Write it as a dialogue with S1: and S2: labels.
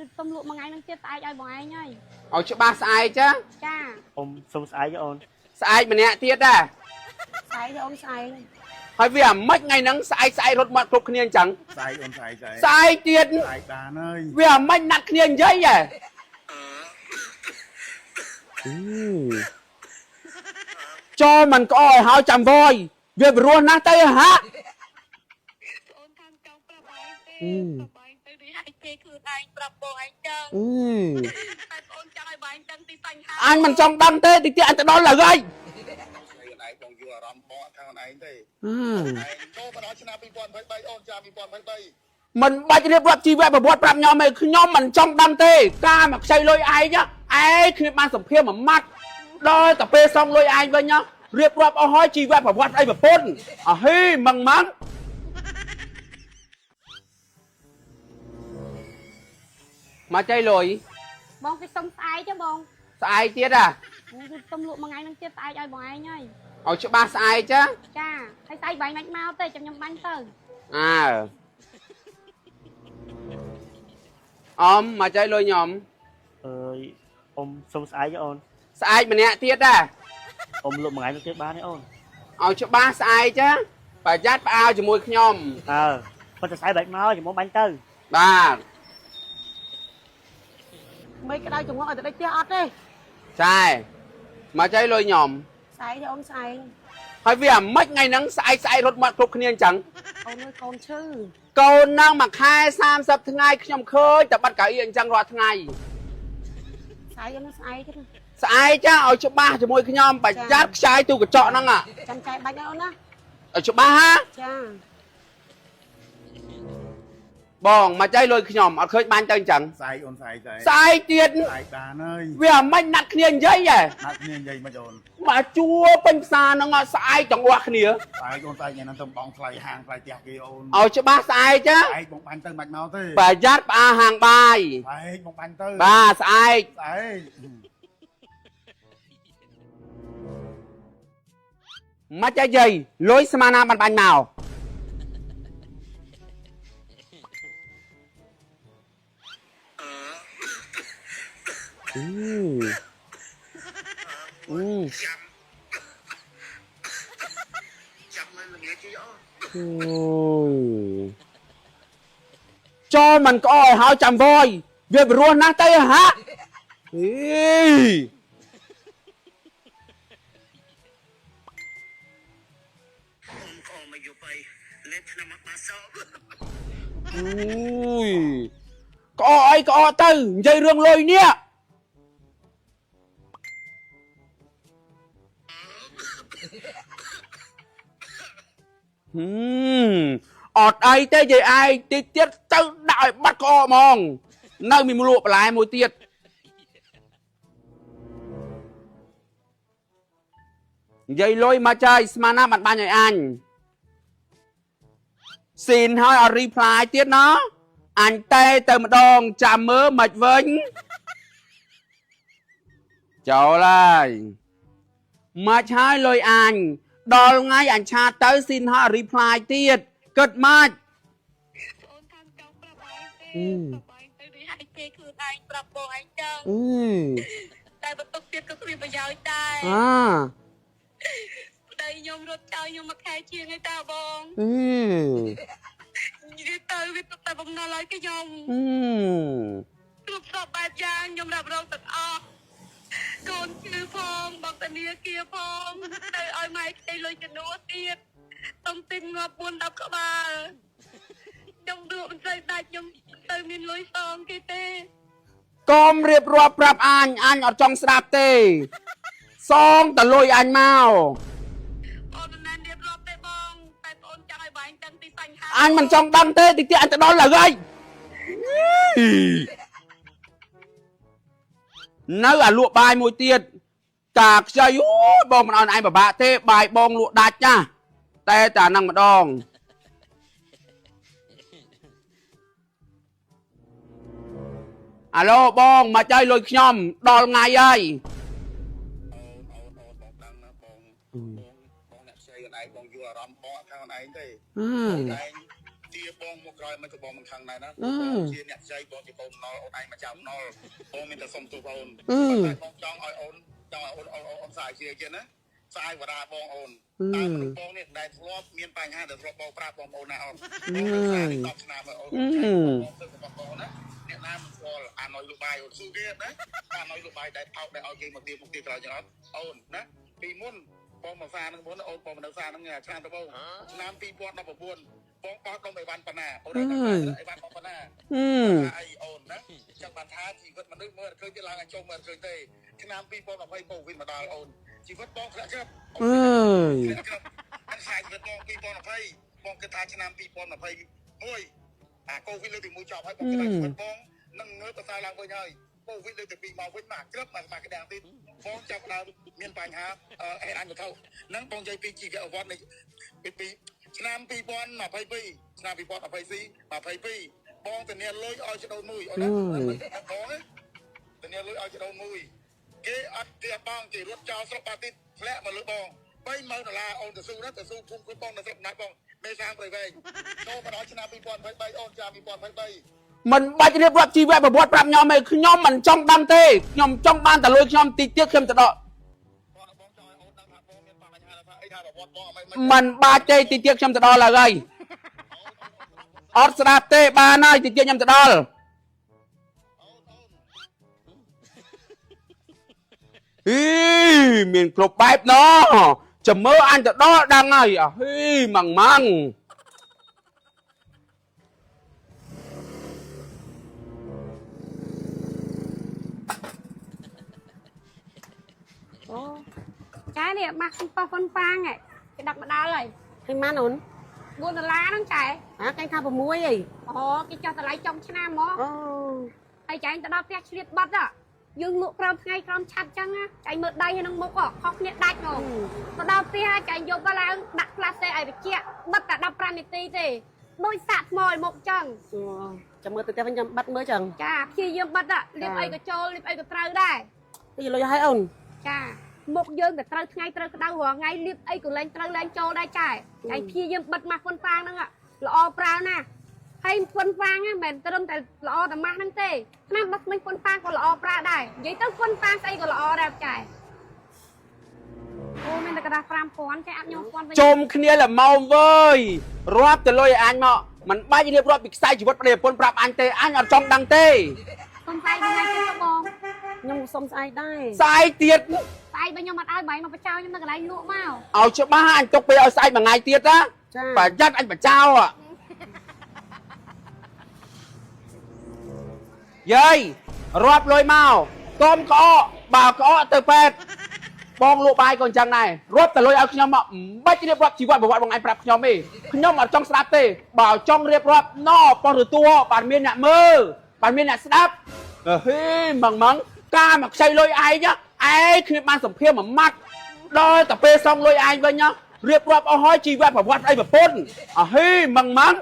S1: គឺទុំលក់មួយថ្ងៃហ្នឹងទៀតស្អែកឲ្យបងឯងហើយ
S2: ឲ្យច្បាស់ស្អែកចា
S1: ចា
S3: អ៊ំសុំស្អែកអូន
S2: ស្អែកម្នាក់ទៀតដែរ
S4: ស្អែកអូនស្អែក
S2: ហើយវាអាម៉េចថ្ងៃហ្នឹងស្អែកស្អែករត់មាត់គ្រប់គ្នាអញ្ចឹង
S5: ស្អែកអូនស្អែកស្អែក
S2: ស្អែកទៀត
S5: ស្អែកបានហើយ
S2: វាអាម៉េចណាត់គ្នានិយាយហ៎ចូលមិនក្អកឲ្យហើយចាំវយវាព្រោះណាស់ទៅហា
S1: អូនខាងចង់ប្រាប់ឯងទេប្រាប់ឯងទៅនេះឲ្យគេខ្លួនឯងប្រាប់បងឯងចឹងតែបងចង់ឲ្យបងដឹងពីបញ្ហា
S2: អញមិនចង់ដឹងទេតិចទៀតអញទៅដល់ឡើយហើយ
S5: ស្អែកឯងបងយល់អារម្មណ៍បងខាងឯងទេឯងចូលមកដល់ឆ្នាំ2023អូនឆ្នាំ2023
S2: មិនបាច់រៀបរាប់ជីវប្រវត្តិប្រាប់ខ្ញុំទេខ្ញុំមិនចង់ដឹងទេការមកខ្ចីលុយឯងឯងគ្មានបានសម្ភារមួយម៉ាត់ដល់តែពេលសងលុយឯងវិញរៀបរាប់អស់ហើយជីវប្រវត្តិអីប្រពន្ធអហេម៉ងម៉ងមកចៃលុយ
S1: បងគេសុំស្អែកទេបង
S2: ស្អែកទៀតអា
S1: គឺទុំលក់មួយថ្ងៃហ្នឹងទៀតស្អែកឲ្យបងឯងហើយ
S2: ឲ្យច្បាស់ស្អែកចា
S1: ចាហើយស្អែកបងមិនមកទេចាំខ្ញុំបាញ់ទៅ
S2: អើអមមកចៃលុយខ្ញុំ
S3: អើយអ៊ំសុំស្អែកអូន
S2: ស្អែកម្នាក់ទៀតដែរ
S3: អ៊ំលក់មួយថ្ងៃនោះទៀតបានទេអូន
S2: ឲ្យច្បាស់ស្អែកចាប្រយ័ត្នផ្អើលជាមួយខ្ញុំ
S3: អើប៉ុន្តែស្អែកបែកមកចាំមកបាញ់ទៅ
S2: បាទ
S4: មិនក្តៅចង្អុលឲ្យទៅដេកផ្ទះអត់ទេ
S2: ចែមកចៃលុយខ្ញុំ
S4: ស្អែកអូនស្អែក
S2: ហើយវាអាម៉េចថ្ងៃហ្នឹងស្អែកស្អែករត់មាត់គ្រប់គ្នាអញ្ចឹង
S4: អូនមួយកូនឈឺ
S2: កូនហ្នឹងមួយខែ30ថ្ងៃខ្ញុំឃើញតែបាត់កៅអីអញ្ចឹងរាល់ថ្ងៃ
S4: ស្អែកអូនស្អែកទេ
S2: ស្អែកចាឲ្យច្បាស់ជាមួយខ្ញុំប្រយ័ត្នខ្ចាយទូកញ្ចក់ហ្នឹង
S4: ចាំចែកបាច់ឲ្យអូនណា
S2: ឲ្យច្បាស់ហា
S4: ចា
S2: បងមកចៃលុយខ្ញុំអត់ឃើញបាញ់ទៅអញ្ចឹង
S5: ស្អែកអូនស្អែកស្អែក
S2: ស្អែកទៀត
S5: ស្អែកបានហើយ
S2: វាអាម៉េចណាត់គ្នានិយាយហ៎
S5: ណាត់គ្នានិយាយមកអូន
S2: មកជួពេញផ្សារហ្នឹងស្អែកទាំងអស់គ្នា
S5: ស្អែកអូនស្អែកថ្ងៃហ្នឹងទៅបងថ្លៃហាងថ្លៃផ្ទះគេអូន
S2: ឲ្យច្បាស់ស្អែកចា
S5: ស្អែកបងបាញ់ទៅមិនមកទេ
S2: ប្រយ័ត្នផ្អាហាងបាយ
S5: ស្អែកបងបាញ់ទៅ
S2: បាទស្អែក
S5: ស្អែក
S2: មកចៃយាយលុយស្មានណាបានបាញ់មកអឺអឺ
S5: ចាំមិនល្ងាចអូន
S2: អូយចូលមិនក្អកឲ្យហើយចាំវយវាព្រោះណាស់ទៅហាអេអូយក្អកអីក្អកទៅនិយាយរឿងលុយនេះហឹមអត់អីទេយាយឯងតិចទៀតទៅដាក់ឲ្យបាត់ក្អកហ្មង នៅមានលក់បន្លែមួយទៀតនិយាយលុយមកចៃស្មានណាបាត់បាញ់ឲ្យអញស៊ីនហើយអត់រីផ្លាយទៀតណោះអញតែទៅម្ដងចាំមើលមិនវិញចូលហើយមកហើយលុយអញដល់ថ្ងៃអញឆាតទៅស៊ីនហើយអត់រីផ្លាយទៀតគិតម៉េច
S1: អូនខាងចង់ប្រាប់ឯងទេប្រាប់ឯងទៅនេះឲ្យគេខ្លួនឯងប្រាប់បងឯងចឹង
S2: អឺ
S1: តែបន្ទុកទៀតក៏គ្មានប្រយោជន៍ដែរ
S2: អា
S1: ប្តីខ្ញុំរត់ចោលខ្ញុំមួយខែជាងឯតាបង
S2: អឺ
S1: និយាយទៅវាទុកតែបំណុលឲ្យខ្ញុំ
S2: អឺ
S1: គ្រប់សពបែបយ៉ាងខ្ញុំរ៉ាប់រងទាំងអស់កូនជឿផងបងតានាគារផងទៅឲ្យម៉ែខ្ចីលុយជំនួសទៀតសុំទិញងាប់4 10ក្បាលខ្ញុំលក់មិនសូវដាច់ខ្ញុំទៅមានលុយសងគេទេ
S2: កុំរៀបរាប់ប្រាប់អញអញអត់ចង់ស្ដាប់ទេសងតលុយអញមក
S1: អូនមិនមែនរៀបរាប់ទេបងតែបងចង់ឲ្យបងដឹងពីបញ្ហា
S2: អញមិនចង់ដឹងទេតិចទៀតអញទៅដល់ឡើយហើយនៅអាលក់បាយមួយទៀតតាខ្ចីអូយបងមិនឲ្យឯងពិបាកទេបាយបងលក់ដាច់ណាតែតានឹងម្ដងអាឡូបងមកចៃលុយខ្ញុំដល់ថ្ងៃហើយ
S5: អូនអូនអូនបងដឹងណាបងបងបងអ្នកខ្ចីខ្លួនឯងបងយល់អារម្មណ៍បងខាងខ្លួនឯងទេឯងទី ជាបងមកក្រោយមិនក៏បងមិនខឹងដែរណាជាអ្នកចៃបងជាកូនណល់អូនឯងមកចាំណល់បងមានតែសុំទោសអូនតែបងចង់ឲ្យអូនចង់ឲ្យអូនអូនស្អាតជាជាណាស្អាតវរាបងអូនតែមនុស្សបងនេះដែលធ្លាប់មានបញ្ហាដែលធ្លាប់បងប្រាប់បងប្អូនណាអូនបងស្អាត10ឆ្នាំហើយអូនបងទៅរបស់បងណាអ្នកណាមិនស្គាល់អាណយលបាយអូនស៊ូគេណាអាណយលបាយដែលថោកដែលឲ្យគេមកទៀមកទៀក្រោយចឹងអត់អូនណាពីមុនបងមកសានឹងមុនអូនបងមកនៅសានឹងឆ្នាំដំបូងឆ្នាំ2019បងបោះដុំអីវ៉ាន់ប៉ុណ្ណាអូនអីវ៉ាន់ប៉ុណ្ណាថាអីអូនណាចឹងបានថាជីវិតមនុស្សមើលឃើញទៅឡើងឲ្យចុះមើលឃើញទេឆ្នាំ2020កូវីដមកដល់អូនជីវិតបងធ្លាក់ក្រឹប
S2: អើយ
S5: ធ្លាក់ក្រឹបអញ្ចឹងជីវិតបង2020បងគិតថាឆ្នាំ2021អាកូវីដលើកទី1ចប់ហើយបងគិតថាជីវិតបងនឹងងើបប្រសើរឡើងវិញហើយកូវីដលើកទី2មកវិញមកក្រឹបមកមកក្តាំងទៀតបងចាប់ដើមមានបញ្ហាអេរ៉ាញ់វត្ថុនឹងបងនិយាយពីជីវប្រវត្តិនៃពីឆ្នាំ2022ឆ្នាំ2024 22បងធានាលុយឲ្យចដូនមួយអូនណាបងធានាលុយឲ្យចដូនមួយគេអត់គេបងគេរត់ចោលស្រុកបាទីធ្លាក់មកលើបង30000ដុល្លារអូនទៅស៊ូណាទៅស៊ូភូមិគ្រប់បងនៅស្រុកណាត់បងមេសាងព្រៃវែងចូលមកដល់ឆ្នាំ2023អូនឆ្នាំ2023
S2: មិនបាច់រៀបរាប់ជីវប្រវត្តិប្រាប់ខ្ញុំទេខ្ញុំមិនចង់ដឹងទេខ្ញុំចង់បានតែលុយខ្ញុំតិចទៀតខ្ញុំទៅដក
S5: បងបងចង់ឲ្យអូនដឹងថាបងមានបញ្ហាថាអីថាប្រវត្តិបងអីមិន
S2: មិនបាច់ទេតិចទៀតខ្ញុំទៅដល់ហើយអត់ស្ដាប់ទេបានហើយតិចទៀតខ្ញុំទៅដល់
S5: អូនអូន
S2: អីមានគ្រប់បែបណោះចាំមើលអញទៅដល់ដឹងហើយអាហ៊ីម៉ាំងម៉ាំង
S1: អូចែនេះម៉ាស់ប៉ោះប៉ុនប៉ាងហ៎គេដឹកមកដល់ហើយ
S4: ហើយម៉ានអូន
S1: 4ដុល្លារហ្នឹងចែ
S4: អាកែថា6អី
S1: អូគេចោះតម្លៃចុងឆ្នាំហ្មង
S4: អូ
S1: ហើយចែងទៅដល់ផ្ទះឆ្លៀតបាត់ហ៎យើងលក់ក្រោមថ្ងៃក្រោមឆាត់ចឹងណាចែងមើលដៃហើយនឹងមុខហ៎ខុសគ្នាដាច់ហ្មងទៅដល់ផ្ទះចែងយកមកឡើងដាក់ផ្លាស្ទិកឲ្យត្រជាក់បិទតែ15នាទីទេដូចសាក់ថ្មឲ្យមុខចឹង
S4: ចាំមើលទៅផ្ទះវិញចាំបាត់មើលចឹង
S1: ចាព្យាយាមបិទលាបអីក៏ចូលលាបអីក៏ត្រូវដែរ
S4: នេះលុយឲ្យអូន
S1: ចាមុខយើងតែត្រូវថ្ងៃត្រូវក្តៅរាល់ថ្ងៃលាបអីក៏លែងត្រូវលែងចូលដែរចាចែងព្យាយាមបិទម៉ាស់ហ្វុនហ្វាងហ្នឹងល្អប្រើណាស់ហើយហ្វុនហ្វាងហ្នឹងមិនមែនត្រឹមតែល្អតែម៉ាស់ហ្នឹងទេថ្នាំបិទស្មិញហ្វុនហ្វាងក៏ល្អប្រើដែរនិយាយទៅហ្វុនហ្វាងស្អីក៏ល្អដែរចាអូមានតែกระดาษ5000ចែអត់ញោម1000វិញ
S2: ជុំគ្នាល្មមវើយរាប់ទៅលុយឲ្យអញមកមិនបាច់រៀបរាប់ពីខ្សែជីវិតប្តីប្រពន្ធប្រាប់អញទេអញអត់ចង់ដឹងទេ
S1: សុំស្អែកមួយថ្ងៃទៀតទៅបង
S4: ខ្ញុំសុំស្អែកដែរ
S2: ស្អែកទៀត
S1: ស្អែកបើខ្ញុំអត់ឲ្យបែងមកបញ្ចោខ្ញុំនៅកន្លែងលក់មក
S2: ឲ្យច្បាស់អញទុកពេលឲ្យស្អែកមួយថ្ងៃទៀតណា
S4: ចា
S2: ប្រយ័ត្នអញបញ្ចោលយាយរាប់លុយមកកុំក្អកបើក្អកទៅពេទ្យបងលក់បាយក៏អញ្ចឹងដែររាប់តែលុយឲ្យខ្ញុំមកមិនបាច់រៀបរាប់ជីវប្រវត្តិបងឯងប្រាប់ខ្ញុំទេខ្ញុំអត់ចង់ស្ដាប់ទេបើចង់រៀបរាប់ណប៉ុស្តិ៍ទទួលបានមានអ្នកមើលបានមានអ្នកស្ដាប់ហេម៉ងម៉ងការមកខ្ចីលុយឯងឯងគ្មានបានសម្ភារមួយម៉ាត់ដល់តែពេលសងលុយឯងវិញរៀបរាប់អស់ហើយជីវប្រវត្តិប្តីប្រពន្ធអាហេម៉ងម៉ង